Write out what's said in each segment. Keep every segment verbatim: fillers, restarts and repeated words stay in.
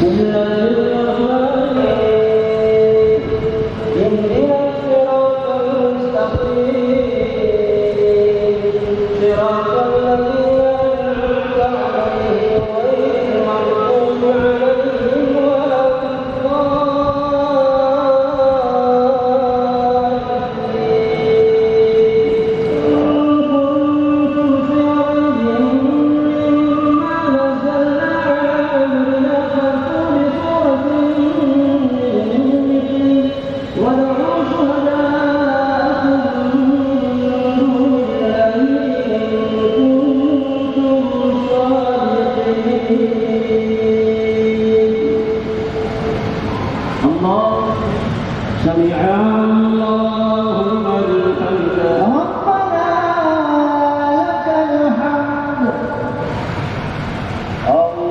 بسم الله الرحمن الرحيم. اهدنا الصراط المستقيم. صراط الذين أنعمت عليهم غير المغضوب عليهم ولا الضالين. إن كنتم في ريب مما نزلنا على عبدنا فأتوا بسورة من مثله وادعوا شهداءكم من دون الله إن كنتم صادقين. الله. سمع الله لمن حمده. ربنا لك الحمد. الله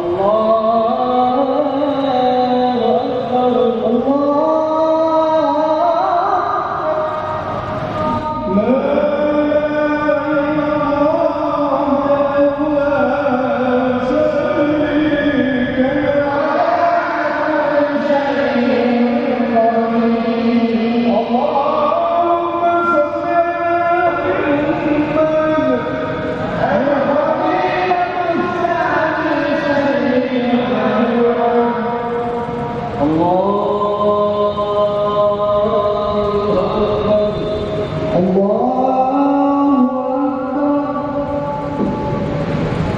أكبر. الله أكبر. لا إله إلا الله وحده لا شريك له. اللهم صل على محمد. الله أكبر. الله أكبر.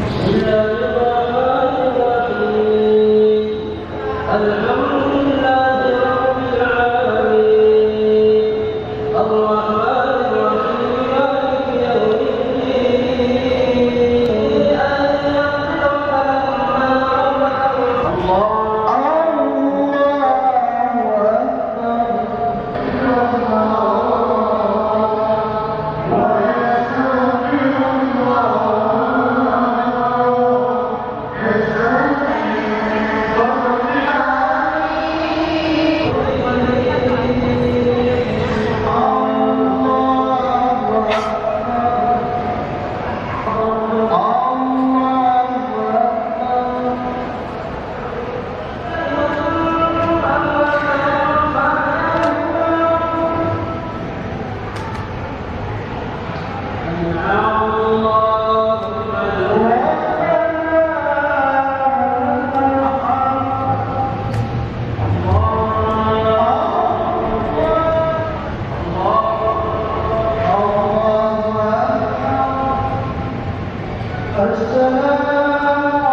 بسم الله الرحمن الرحيم. الحمد لله رب العالمين. الرحمن الرحيم. مالك يوم الدين. إياك نعبد وإياك نستعين. الله أكبر. السلام.